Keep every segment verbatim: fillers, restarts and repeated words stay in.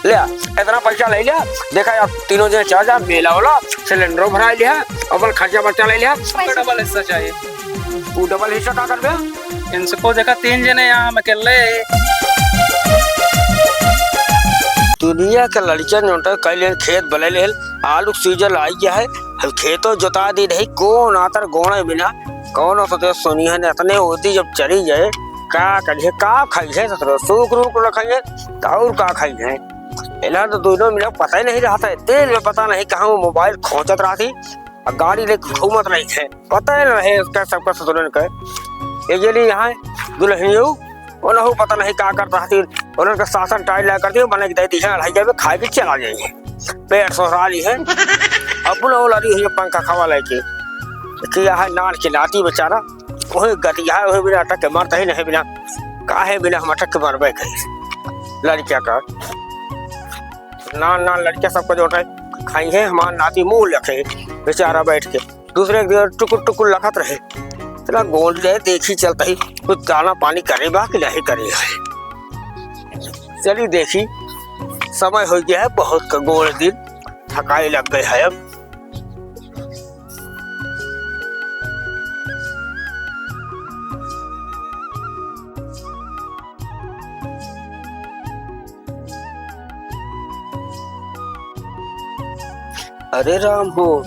ले आ, इतना पैसा ले लिया। देखा, अब तीनों जने चला जा, मेला होला, सिलेंडरो भराई लिया, अपन खर्चा बर्चा ले लिया। पैसा डबल हिस्सा चाहिए। वो डबल हिस्सा का करबे? इनसे को देखा, तीन जने यहाँ, हम अकेले। दुनिया के लड़कियन जोन तो कई लेन खेत बले लेन, आलू के सीजन आई गया है, अब खेतो जोता दी रही, कौन आतर गोणे बिना, कौन सोचे सुनी है, इतने होती जब चली जाए, का करिए, का खाई है ससुरो, सूख रूख रखाई है, तो और का खाई है। इन्हें तो दोनों मिला पता ही नहीं रहा था, तेल में पता नहीं कहाँ वो मोबाइल खोजत रहा थी, और गाड़ी लेके घूमत रही थे, पता ही नहीं रहे उसका सबका ससुरन का। ये लिए यहाँ दुल्हनियों, उन्हों पता नहीं का करत रहती, उन्होंने सासन टाइट ला कर दिया, बने के दे दी है, अढ़ाई में खाए के चला जाइए, पेट सोहरा ली है। अपना ओला दी है पंखा खवा लेके, कि यह नान के नाती बेचारा, वही गति है, वही बिना अटक के मरता ही नहीं बिना, काहे बिना हम अटक के मरबे कहीं। लड़किया का नान नान लड़किया सबको जो है खाई है, हमार नाती मुँह लखे बेचारा बैठ के। दूसरे एक दिन टुकुर टुकुर लखत रहे। चला गोंड जाए, देखी चलता ही कुछ दाना पानी करे बा कि नहीं करे है। चली देखी, समय हो गया है बहुत का, गोंड दिन थकाई लग गए है अब। अरे राम हो,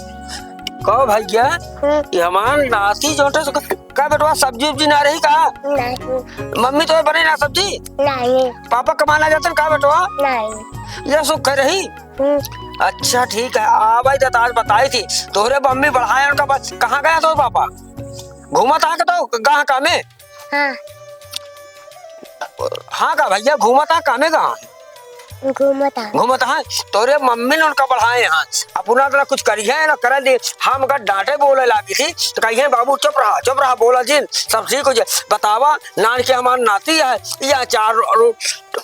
का भैया, हम्म। ये हमार नाती जोटे से का बेटवा सब्जी उब्जी ना रही का? नहीं। मम्मी तो बने ना सब्जी? नहीं। पापा कमाना जाते का बेटवा? नहीं। ये सुख रही? हम्म। अच्छा ठीक है, आ भाई तो आज बताई थी, तोहरे मम्मी बढ़ाए उनका बस, कहाँ गया तोर पापा? घूमत आ के तो कहाँ कामे? हाँ। हाँ का भैया, घूमत आ, कामे कहाँ? घूमत आ। घूमत आ, तोरे मम्मी ने उनका बढ़ाए हैं, अपना तरह कुछ करिए ना करे दे। हम अगर डांटे बोले लागी थी तो कहिए, "बाबू चुप रहा, चुप रहा, बोला जिन, सब ठीक हो जाए।" बतावा, नान के हमार नाती है, या चार रो-,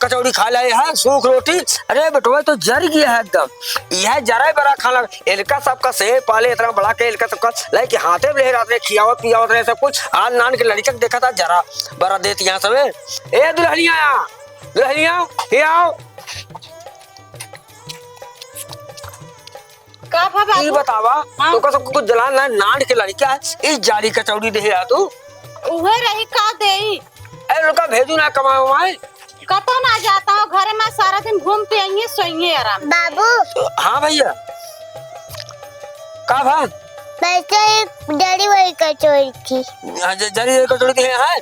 कचौड़ी खा ले है, सूख रोटी। अरे बेटवा, तो जर गया है एकदम, यह जरा ही बड़ा खाना इनका सबका सेव पाले इतना बड़ा के इनका सबका लेके हाथे में रहे, रात में खियावत पियावत रहे सब कुछ। आज नान के लड़िका के देखा था जरा बरा देत यहाँ सबे। ए दुल्हनिया, दुल्हनिया, ये आओ। का भा ई बाबू? बतावा, हाँ। तोका सबको कुछ जलान ना, नान के लड़िका है, ई जाली कचौड़ी देहे आ तू। उहे रही का देई? ए, उनका भेजू ना कमाए वमाए। कतो ना जाता हो, घरे में सारा दिन घूम के आइए, सोइए आराम से। बाबू। हाँ भैया। का भा? वैसे ही डरी वही कचौड़ी थी। हाँ, ज-, जरी वही कचौड़ी थी, हाँ।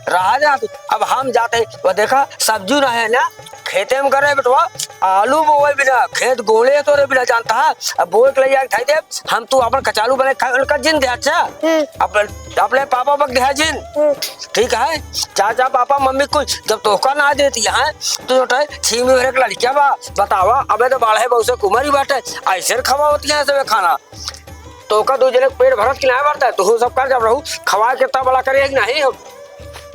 रहा जा तू। अब हम जाते, वो देखा, सब्जी ना है ना, खेते में करे बेटवा, आलू बोए बिना, खेत गोले तोरे बिना जानता है। अब बोए के ले जाके खाई दे, हम तू अपन कचालू बने खाए, उनका जिन दे, अच्छा? हम्म। अपन अपने पापा बक देहा जिन। हम्म। ठीक है, चाचा पापा मम्मी कुछ जब तोहका ना देती है, तो जो है, छीमी भरे के लड़किया बा, बतावा, अबे तो बाढ़े बहुत से कुमारी बाटे, ऐसे खवा होती है सबे खाना। तोहका दो जने के पेट भरत कि ना भरता है, तो सब कर जब रहू, खवा के तब बड़ा करे कि नहीं हम।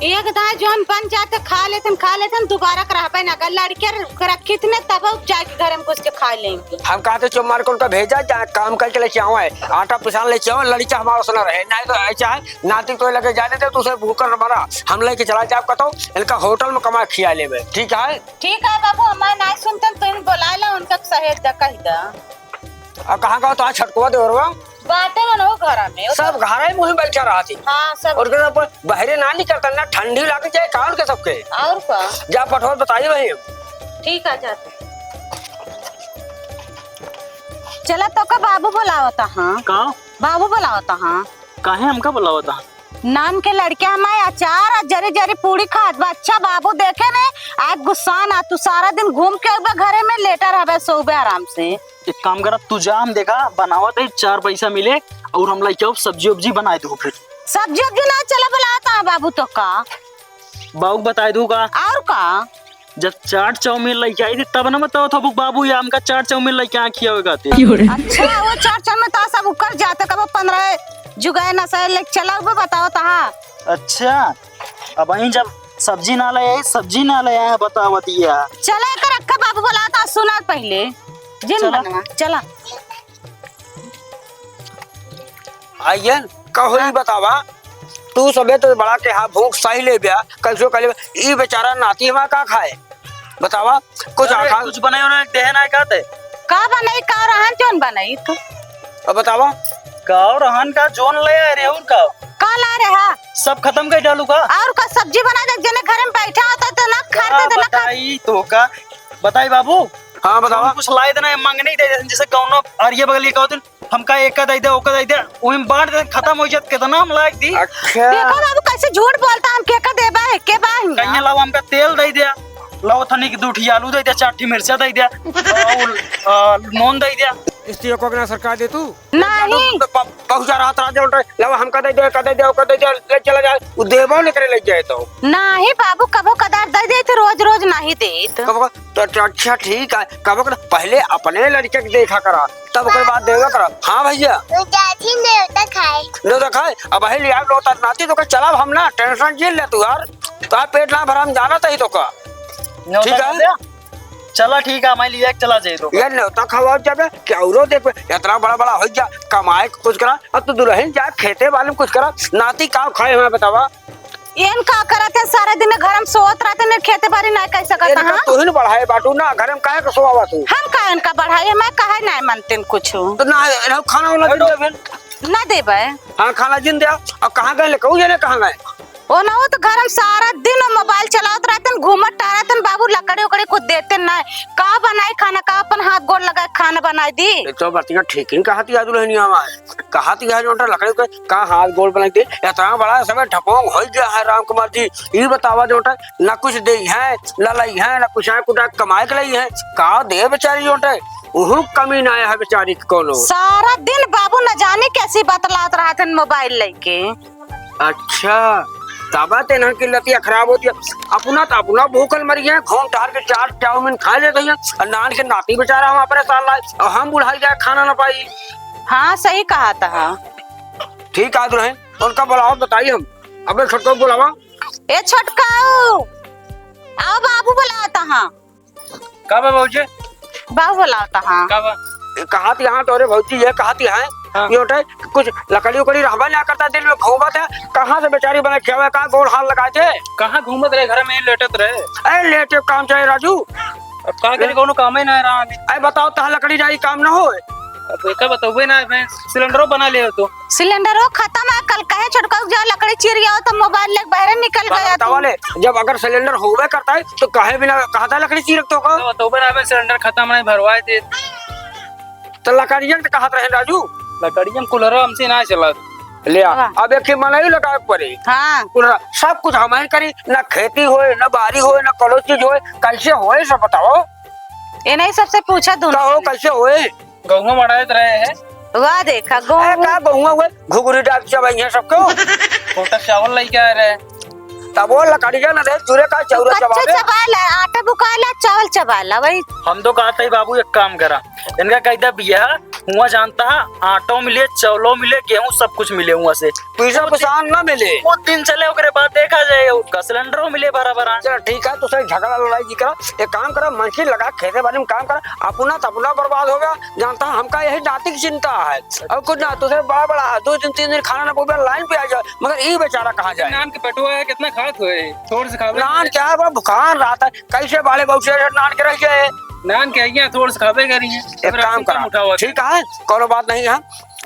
एक दाई जौन बन जाते खा लेतन, खा लेतन, दोबारा के रहबे ना कर। लड़के रखी थी ने तब जाके घर में घुस के खा लेंगे। हम कहते चुप मार के उनका भेजा, जा काम करके लेके आवा है, आटा पिसान लेके आवा, लड़का हमारा सुना रहे, नहीं तो ऐसा है, नाती तो लगे जाने दे, तू उसे भूखल मरा, हम लेके चला जाब कतो, इनका होटल में कमा खिया लेबे, ठीक है? ठीक है बाबू, हमारे ना सुनतन तो इन बुला ला, उनका सहेज द, कह द। आ, कहाँ का तो आज छटकुआ देवरवा? बाटे ना वो घरा में, वो सब तो घरा ही मुँह बैठा रहा थी। हाँ, सब। और के सब बहरे ना निकलता ना, ठंडी लागे चाहे कान के सबके। और का? जा पठवा बताई वही। ठीक है, जाते। चला तो का बाबू बुलावता, हाँ। का? बाबू बुलावता, हाँ। काहे हमका बुलावता? नान के लड़के हमारे अचार आ जरी जरी पूड़ी खात बा। अच्छा बाबू देखे ने, आज गुस्सा ना, तू सारा दिन घूम के अउबे घरे में लेटा रहबे, सोबे आराम से। एक काम करा, तू जा, हम देखा बनावत है, चार पैसा मिले और हम लेके आओ सब्जी उब्जी बनाए दो फिर। सब्जी उब्जी ना चला बुलाता है बाबू तो का? बाबू बताए दू का? और का? जब चाट चाउमीन लेके आई थी तब ना बताओ था बाबू, ये हमका चाट चाउमीन लेके आ खियावे खातिर। अच्छा, वो चाट चाउमीन तो सब उकर जाते, कब पन्द्रह जुगाए नशा लेके चला, वो बताओ था। अच्छा, अब वहीं जब सब्जी ना ले आए, सब्जी ना ले आए, बतावत या। चला एकर अक्का बाबू बुलाता, सुना पहले। जिन चला। बनवा, चला। आइयन, कहो ई हाँ। बतावा, तू सबे तो बड़ा के हाथ भूख सही ले ब्या, कैसो कर ले, ई बेचारा नाती हमार का खाए? बतावा, कुछ अरे, आखा कुछ बनाई उन्हें देहे ना का ते? का बनाई, का रहन जौन बनाई तू? अब बतावा। का रहन का जौन ले आए रे, और का? का ला रहा? सब खत्म कर डालू का? और का सब्जी बना दे, जने घर में बैठा होता तो ना खाते तो ना खा- बताई तो का? बताई बाबू। हाँ, बतावा। हम कुछ लाए देना है, मंगनी दे देते, जैसे कौनो अरिया बगल के कहते, हमका एका दे दे, ओका दे दे, वही में बांट दे, खत्म हो जात, कितना हम लायक दी। अच्छा। देखो बाबू, कैसे झूठ बोलता, हम के का देबा है, के बा हियां? कहीं लाओ, हमका तेल दे दे, लाओ थनी के दू ठी आलू दे दे, चार ठी मिर्चा दे दे, और, आ, नून दे दे। इस चीज को अगर सरकार दे तू। नहीं। प-, प-, पहुंचा रहा था, जो उल्टा, लाओ, हमका दे दे, एका दे दे, ओका दे दे, ले चला जाए, वो देबो नहीं करे, ले जाए तो। नहीं बाबू, कबो कदार दे दे, तो रोज रोज नहीं दे तो। कबो तो, तो अच्छा ठीक है, कबो कदा पहले अपने लड़के के देखा करा, तब ओकर बाद देवा करा। हाँ भैया। वो जाती नेवता खाए। नेवता खाए? अब वही लिया नेवता नाती तो का चला हम ना, tension जिन ले तू यार। तो आप पेट ना भरा, हम जाना तही तो का। नेवता ठीक है? खा ले। चला ठीक है, मैं लिया के चला जाए तो। ये नेवता खवाओ जाबे, क्या औरो देखबे, इतना बड़ा बड़ा हो जा, कमाए के कुछ करा, अब तू दुल्हन जा खेते बारी में कुछ करा, नाती का खाए हमें बतावा। एन का करत है, सारा दिन घर में सोवत रहते ने, खेते बारी ना कर सकत इनका हाँ? तू ही न बढ़ाए बाटू ना, घर में काहे के सोवा तू? हम का इनका बढ़ाए, मैं काहे ना मनते न कुछ। तो ना, ना खाना वाना जिन दे फिर। ना देबे। हाँ, खाना जिन दे। अब कहाँ गए ले, कहू जाने कहाँ गए? ओ ना, वो तो घर में सारा दिन मोबाइल चलावत रहते न, घूमत टहरत न, बाबू लकड़ी उकड़ी कुछ देते ना। का बनाई खाना, का अपन हाथ गोड़ लगा के खाना बनाई दी? ये तो बतिया ठीक ही कहती है दुल्हनिया हमारे। कहत यह जो लकड़ी के का हाथ गोड़ बनाई दे, इतना बड़ा समय ढपोंग हो गया है राम कुमार जी। ई बतावा जो ना कुछ दे है, ना लई है, ना कुछ है, कुछ कमाए के लई है, का दे बेचारी जो उहू कमी ना है बेचारी के कोनो। सारा दिन बाबू न जाने कैसी बतलात रहत हन मोबाइल लेके। अच्छा, तबा तेनहन की लतिया खराब होती है। अपना तो अपना भूखल मरी है, घूम टहर के चाट चाउमीन खा लेते हैं, और नान के नाती बेचारा वहाँ परेशान लाए, और हम बुढ़ाई जाए खाना ना पाई। हाँ, सही कहा था। ठीक है दुल्हन, उनका बुलाओ, बताइए हम। अबे छोटका बुलावा। ए छोटकाऊ, आओ बाबू बुलावत हाँ। का बा भौजी? बाबू बुलावत हाँ। का बा? कहत यहाँ तोरे भौजी ये कहत है, हाँ। ये उठे, कुछ लकड़ी उकड़ी रहबा ना करता, दिन में घूमत है, कहाँ से बेचारी बना खियावे, कहाँ गोड़ हाथ लगाए थे? कहाँ घूमत रहे, घर में ही लेटत रहे। अरे लेटे काम चाहे राजू। अब का करी, कौनो काम ही ना रहा अभी। अरे बताओ, तहाँ लकड़ी जाई काम ना होए। अब एका बतौबे ना, मैं सिलेंडरो बना ले तो। सिलेंडरो खत्म है, कल कहे छोटका जा लकड़ी चीर आओ तो मोबाइल लेके बाहर निकल गया बतावा तू। ले, जब अगर सिलेंडर होवे करता है तो कहे बिना कहता लकड़ी चीरक तो का? तो, तो बना में सिलेंडर खत्म नहीं भरवाए थे। तो लकड़ियन तो कहत रहे राजू। लकड़ियन कुलरा हमसे ना चला। ले आ, वाह। अब एक ही मनई लगावे के पड़ी। हाँ। कुलरा सब कुछ हमारे करी, ना खेती होए, ना बारी होए, ना कोनो चीज होए, कैसे होए सब बताओ? ये नहीं सबसे पूछा दोनों कहो से। कैसे होए? गहुआ मड़ाइत रहे हैं। वाह, देखा, ए, गहूँ। का गहुआ हुए? घुघुरी डाल के चबाई है सबको। कोटा चावल लेके आए रहे। तब वो लकड़िया न रहे, चूरे का चौरा कच्चे चबावे। चबाला, आटा बुकाला, चावल चबाला, वही। हम तो कहते ही बाबू एक काम करा, इनका कह दे बिया, हुआ जानता है, आटो मिले, चावलो मिले, गेहूं सब कुछ मिले हुआ से। पीसा वो पिसान ना मिले। वो दिन चले, ओकरे बाद देखा जाए, उसका सिलेंडरो मिले भरा भरा। चल ठीक है, तो सही झगड़ा लड़ाई जी करा, एक काम करा, मनसी लगा, खेते बारी में काम करा, अपना तो अपना बर्बाद हो गया, जानता है, हमका यही नाती की चिंता है। और कुछ ना, तुझे बड़ा बड़ा, दो दिन, तीन दिन खाना ना पकड़ा, लाइन पे आ जाए, मगर ये बेचारा कहाँ जाए? नान के पेटवा है, कितना खात हुए, थोड़ से खावे। नान क्या है, बड़ा भुखान रहता है, कैसे बाले बहू से नान के रह जाए? नान के आइए, थोड़ से खावे करी है। एक काम करा, ठीक है, कोनो बात नहीं है,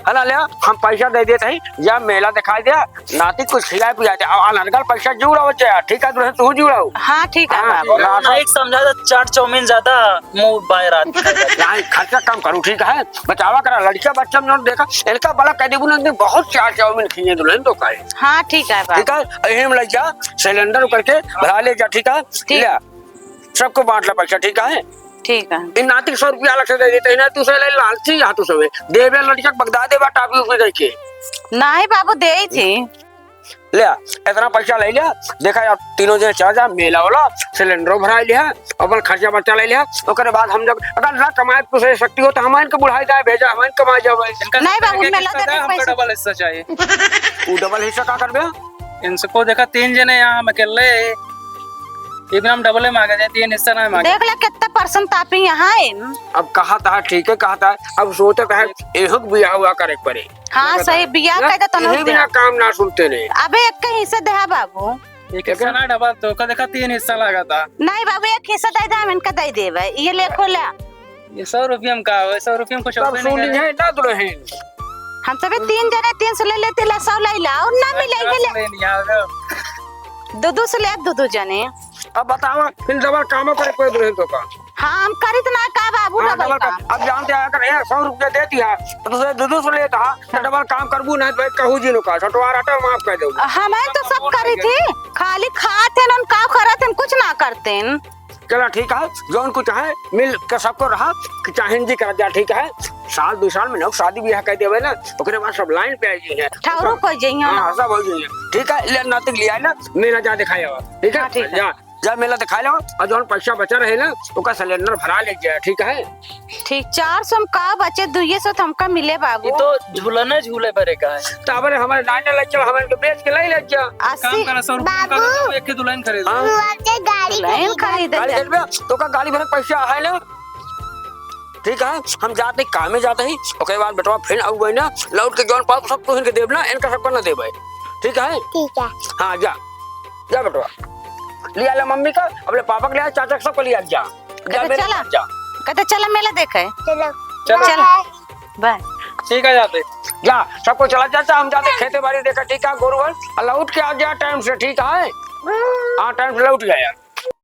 है ना, ले, हम पैसा दे देते हैं, या मेला दिखाई दे, नाती कुछ खिलाए पिलाए दे, और अनर्गल पैसा जुड़ाओ, अच्छा, ठीक है, दुल्हन तू जुड़ाओ। हाँ, ठीक है, हाँ, बाबू। और ना, एक समझा था, चाट चाउमीन ज्यादा मुंह बाय रात। नहीं, खर्चा कम करू, ठीक है, बचावा करा, लड़का बच्चा में देखा, इनका बड़ा कह देबू ना, बहुत चाट चाउमीन खिए दुल्हन तो कहे। हाँ, ठीक है, बाबू। ठीक है, यही में लग जा, सिलेंडर करके भरा ले जा, ठीक है, ठीक। ले। सबको बांट ला पैसा, ठीक है? ठीक है। इन नाती के सौ रुपया अलग से दे देते हैं ना, तू से ले लालची यहाँ तू सबे। देबे लड़का के बगदा देबा टापी उपी करके। नहीं बाबू, दे ही थी। ले आ, इतना पैसा ले लिया, देखा यार, तीनों जने चला जा, मेला वाला, सिलेंडरो भरा लिया, अपन खर्चा बर्चा ले लिया, ओकरे बाद हम जब, अगर ना कमाए तो से शक्ति हो तो हम इनके बुढ़ाई जाए, भेजा, हम इनके कमाए जावे। इनका नहीं बाबू, मेला देने के पैसा। डबल हिस्सा चाहिए। वो डबल हिस्सा का करबे? इनको देखा, तीन जने यहाँ, हम अकेले। ये भी हम डबल मांगे थे, तीन हिस्सा ना मांगे। देख ले कितना परसेंट तापी यहाँ है। अब कहा था ठीक है, कहा था, अब सोचत है, एहू के बियाह हुआ करे के परे। हाँ, सही, बियाह ना, कह दे तो यही बिना काम ना सुनते रहे। अबे एक के हिस्से देहा बाबू। एक हिस्सा ना डबल, तो ओका देखा तीन हिस्सा लागत। नहीं बाबू, एक हिस्सा दे दे, हम इनका दे देबे। ये ले, खोला। ये सौ रुपया में का होई? सौ रुपया में कुछ सब होबे नहीं सुन करे। है ना दुल्हन। हम सबे तीन जने तीन सौ ले लेते, ला सौ ले ला, और ना मिले, ये ले। ले लिया, लो। दो दो सौ ले, दो दो जने। अब बतावा, फिर डबल काम करे कोई दुल्हन तो का? हाँ, हम करित ना का बाबू, हाँ, डबल डबल काम। काम। अब जानते हैं, अगर एक सौ रुपया देती है, तो तुझे दो दो सौ लेता, तो हाँ। डबल काम करबू नहीं, तो भाई कहू जी नु का, सटवार हटा, माफ कर दो। हमें तो सब करी थी, खाली खात हैं, उन का करत हैं, कुछ ना करते हैं। चला ठीक है, जौन कुछ है मिल के सबको रहा कि चाहे हिंदी कर जा, ठीक है। साल दो साल में ना शादी ब्याह कर देवे ना, ओकरे बाद सब लाइन पे आ जाइए। ठहरो कोई जाइए हाँ, ना। सब हो जाइए, ठीक है। ले नातिक लिया ना, मेला जा दिखाया, ठीक है। हाँ, ठीक है। जा, जा मेला दिखा लो, और जौन पैसा बचा रहे ना, ओका सिलेंडर भरा ले जाए, ठीक है। ठीक, चार सौ में का बचे, दुइये सौ तो हमका मिले बाबू। ये तो झूलने झूले भरे का है। तो हमारे, हमारे नाने लग चल, हमारे के बेच के ले ले जा। अस्सी। काम करा, सौ रुपया का बाबू। एक के दुल्हन खरीद। हाँ। तू आपके गाड़ी दुल्हन खरीद। खरीद गाड़ी जा। खरीदबे, तो का गाड़ी भरे पैसा है ना? ठीक है, हम जाते ही, कामे जाते ही, ओके बाद बेटवा फिर आऊ ना, लौट के जौन पाप सब तुहिन के देब ना, इनका सबका ना देबे। ठीक है? ठीक है। हाँ, जा, जा बेटवा, लिया ले मम्मी का, अपने पापा के लिया, चाचा के सबको लिया जा। जा, कहते मेरे चला, साथ जा। कहते चला मेला देखे। चलो। चलो। चला। बाय। ठीक है, जाते। जा, सबको चला जाता, हम जाते खेते बाड़ी देखे, ठीक है, गोरू हल, और लौट के आ जा टाइम से, ठीक है? हाँ, टाइम से लौट गया।